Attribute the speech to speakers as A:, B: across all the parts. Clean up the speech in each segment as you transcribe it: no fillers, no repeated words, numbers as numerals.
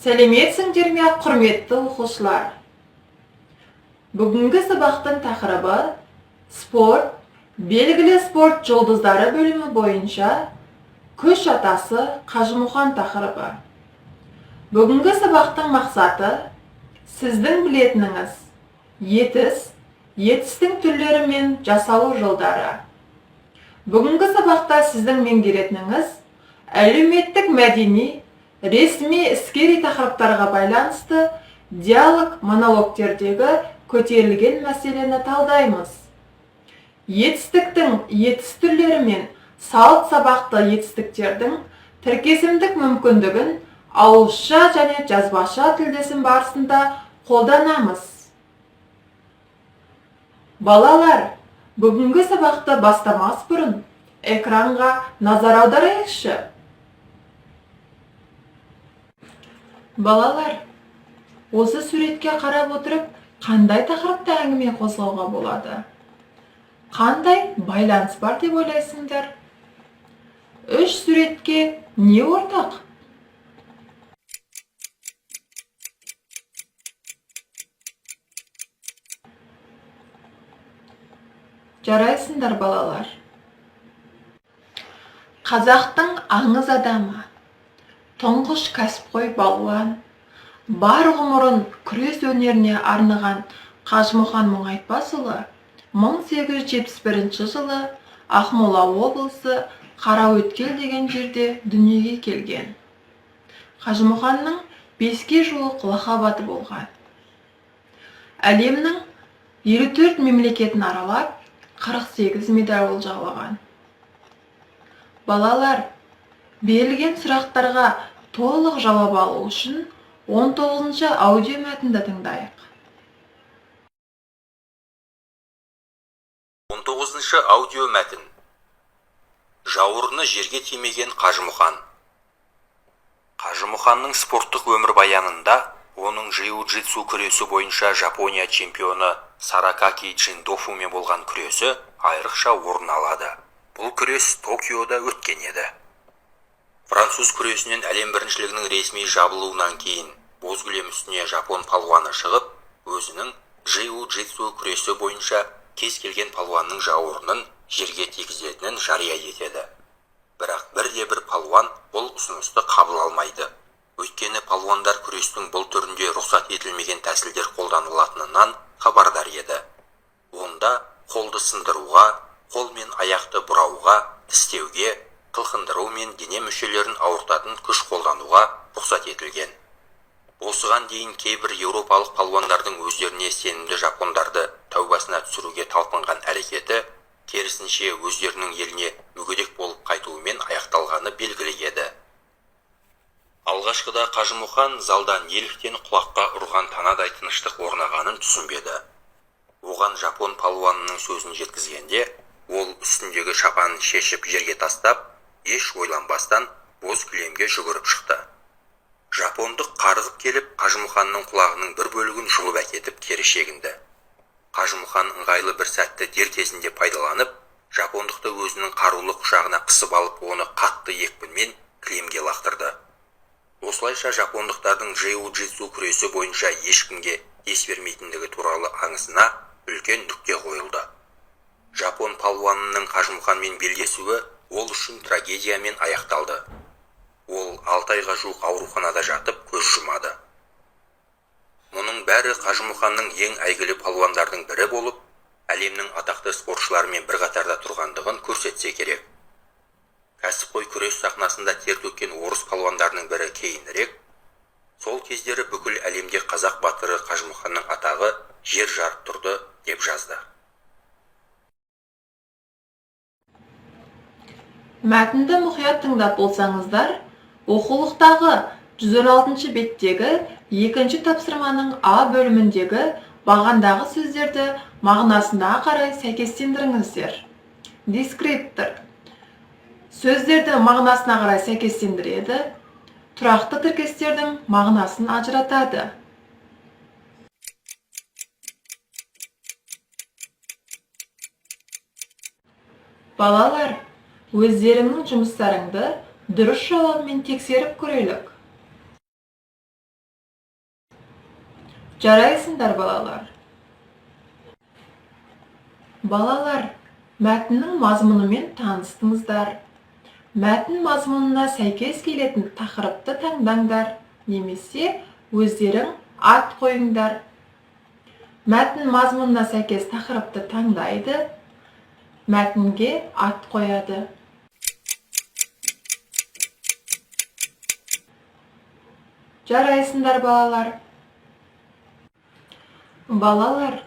A: Сәлеметсіңдер ме, құрметті оқушылар! Бүгінгі сабақтың тақырыбы спорт, белгілі спорт жұлдыздары бөлімі бойынша күш атасы Қажымұқан тақырыбы. Бүгінгі сабақтың мақсаты сіздің білетініңіз етіс, етістің түрлері мен жасалу жолдары. Бүгінгі сабақта сіздің меңгеретініңіз әлеуметтік мәдени, ресми іскери тақырыптарға байланысты диалог монологтердегі көтерілген мәселені талдаймыз. Етістіктің етіс түрлері мен салт сабақты етістіктердің тіркесімдік мүмкіндігін ауызша және жазбаша тілдесім барысында қолданамыз. Балалар, бүгінгі сабақты бастамас бұрын экранға назар аударайықшы. Балалар, осы суретке қарап отырып, қандай тақырыпта әңгіме қозғауға болады? Қандай байланыс бар деп ойлайсыңдар? Үш суретке не ортақ? Жарайсыңдар, балалар. Қазақтың аңыз адамы, тұңғыш кәсіпқой балуан, бар ғұмырын күрес өнеріне арнаған Қажымұқан Мұңайтпасұлы 1871 жылы Ақмола облысы Қараөткел деген жерде дүниеге келген. Қажымұқанның 5-ке жуық лақап аты болған. Әлемнің 54 мемлекетін аралап, 48 медаль олжалаған. Балалар, берілген сұрақтарға толық жауап алу үшін 19-шы аудиомәтінді тыңдайық.
B: 19-шы аудиомәтін. Жауырыны жерге тимеген Қажымұқан. Қажымұқанның спорттық өмірбаянында оның джиу-джитсу күресі бойынша Жапония чемпионы Саракаки Джиндофумен болған күресі айрықша орын алады. Бұл күрес Токиода өткен еді. Француз күресінен әлем біріншілігінің ресми жабылуынан кейін боз кілем үстіне жапон палуаны шығып, өзінің джиу-джитсу күресі бойынша кез келген палуанның жауырынын жерге тигізетінін жария етеді. Бірақ бірде-бір палуан бұл ұсынысты қабыл алмайды. Өйткені палуандар күрестің бұл түрінде рұқсат етілмеген тәсілдер қолданылатынынан хабардар еді. Онда қолды сындыруға, қол мен аяқты бұрауға, тістеуге, қылқындыру мен дене мүшелерін ауыртатын күш қолдануға рұқсат етілген. Осыған дейін кейбір еуропалық палуандардың өздеріне сенімді жапондарды тәубасына түсіруге талпынған әрекеті керісінше өздерінің еліне мүгедек болып қайтуымен аяқталғаны белгілі еді. Алғашқыда Қажымұқан залда неліктен құлаққа ұрған танадай тыныштық орнағанын түсінбеді. Оған жапон палуанының сөзін жеткізгенде, ол үстіндегі шапанын шешіп жерге тастап, еш ойланбастан боз кілемге жүгіріп шықты. Жапондық қарғып келіп, Қажымұқанның құлағының бір бөлігін жұлып әкетіп кері шегінді. Қажымұқан ыңғайлы бір сәтті дер кезінде пайдаланып, жапондықты өзінің қарулы құшағына қысып алып, оны қатты екпінмен кілемге лақтырды. Осылайша жапондықтардың джиу-джитсу күресі бойынша ешкімге дес бермейтіндігі туралы аңызына үлкен нүкте қойылды. Жапон палуанының Қажымұқанмен белдесуі ол үшін трагедиямен аяқталды. Ол 6 айға жуық ауруханада жатып көз жұмады. Мұның бәрі Қажымұқанның ең әйгілі палуандардың бірі болып, әлемнің атақты спортшыларымен бір қатарда тұрғандығын көрсетсе керек. Кәсіпқой күрес сахнасында тер төккен орыс палуандарының бірі кейінірек, сол кездері бүкіл әлемде қазақ батыры Қажымұқанның атағы жер жарып тұрды деп жазды.
A: Мәтінді мұқият тыңдап болсаңыздар, оқулықтағы 116 беттегі екінші тапсырманың А бөліміндегі бағандағы сөздерді мағынасына қарай сәйкестендіріңіздер. Дескриптор сөздерді мағынасына қарай сәйкестендіреді, тұрақты тіркестердің мағынасын ажыратады. Балалар, өздеріңнің жұмыстарыңды дұрыс жауабымен тексеріп көрелік. Жарайсыңдар, балалар. Балалар, мәтіннің мазмұнымен таныстыңыздар. Мәтін мазмұнына сәйкес келетін тақырыпты таңдаңдар немесе өздерің ат қойыңдар. Мәтін мазмұнына сәйкес тақырыпты таңдайды, мәтінге ат қояды. Жарайсыңдар, балалар. Балалар,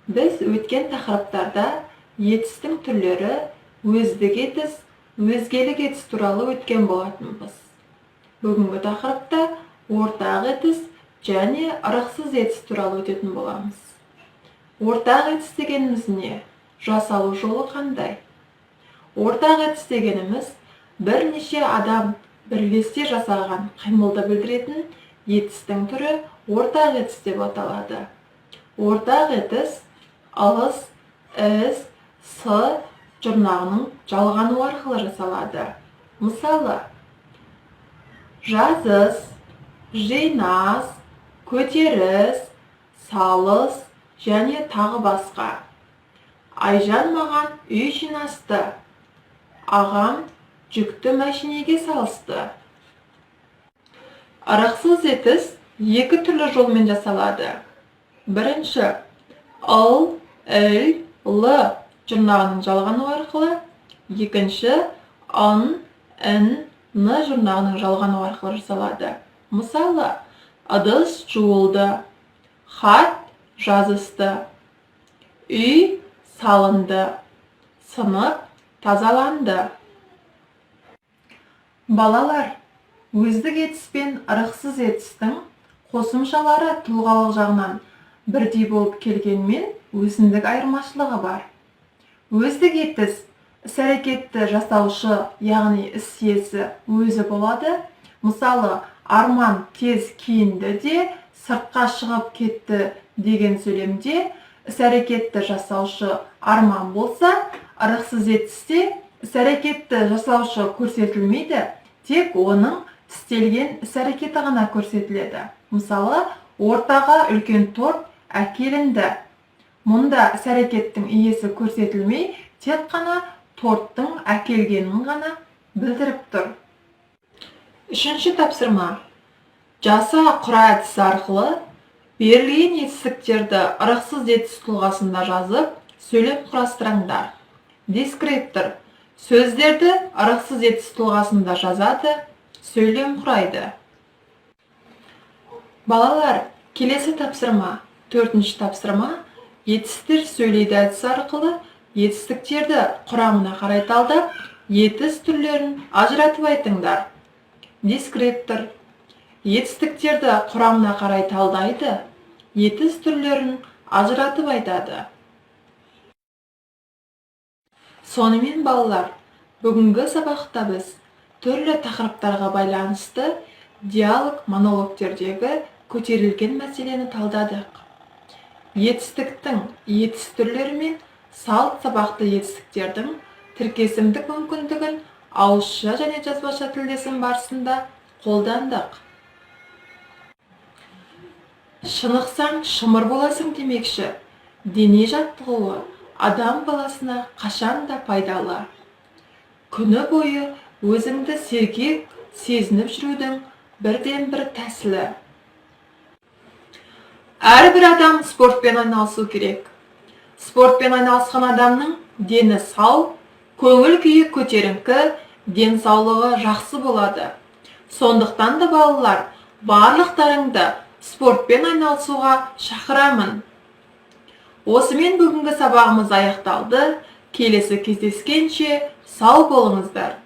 A: біз өткен тақырыптарда етістің түрлері, өздік етіс, өзгелік етіс туралы өткен болатынбыз. Бүгінгі тақырыпта ортақ етіс және ырықсыз етіс туралы өтетін боламыз. Ортақ етіс дегеніміз не? Жасалу жолы қандай? Ортақ етіс дегеніміз бірнеше адам бірлесе жасаған қимылды білдіретін етістің түрі ортақ етіс деп аталады. Ортақ етіс ылыс, із, сы жұрнағының жалғануы арқылы жасалады. Мысалы, жазыс, жинас, көтеріс, салыс және тағы басқа. Айжан маған үй жинасты. Ағам жүкті мәшинеге салысты. Ырықсыз етіс екі түрлі жолмен жасалады. Бірінші, ыл, іл, л жұрнағының жалғануы арқылы, екінші, ын, ін, н жұрнағының жалғануы арқылы жасалады. Мысалы, ыдыс жуылды, хат жазысты, үй салынды, сынып тазаланды. Балалар, өздік етіс пен ырықсыз етістің қосымшалары тұлғалық жағынан бірдей болып келгенмен өзіндік айырмашылығы бар. Өздік етіс іс-әрекетті жасаушы, яғни іс иесі өзі болады. Мысалы, Арман тез киінді де сыртқа шығып кетті деген сөйлемде іс-әрекетті жасаушы Арман болса, ырықсыз етісте іс-әрекетті жасаушы көрсетілмейді, тек оның істелген іс-әрекеті ғана көрсетіледі. Мысалы, ортаға үлкен торт әкелінді. Мұнда іс-әрекеттің иесі көрсетілмей, тек қана торттың әкелгенін ғана білдіріп тұр. Үшінші тапсырма. Жаса құра әдісі арқылы берілген етістіктерді ырықсыз етіс тұлғасында жазып, сөйлем құрастырыңдар. Дескриптор сөздерді ырықсыз етіс тұлғасында жазады, сөйлем құрайды. Балалар, келесі тапсырма, төртінші тапсырма, етістер сөйлейді әдісі арқылы етістіктерді құрамына қарай талдап, етіс түрлерін ажыратып айтыңдар. Дескриптор етістіктерді құрамына қарай талдайды, етіс түрлерін ажыратып айтады. Сонымен, балалар, бүгінгі сабақта біз түрлі тақырыптарға байланысты диалог монологтердегі көтерілген мәселені талдадық. Етістіктің етіс түрлері мен салт сабақты етістіктердің тіркесімдік мүмкіндігін ауызша және жазбаша тілдесім барысында қолдандық. Шынықсаң шымыр боласың демекші, дене жаттығуы адам баласына қашан да пайдалы. Күні бойы өзіңді сергек сезініп жүрудің бірден-бір тәсілі. Әрбір адам спортпен айналысу керек. Спортпен айналысқан адамның дені сау, көңіл күйі көтеріңкі, денсаулығы жақсы болады. Сондықтан да балалар, барлықтарыңды спортпен айналысуға шақырамын. Осымен бүгінгі сабағымыз аяқталды. Келесі кездескенше сау болыңыздар.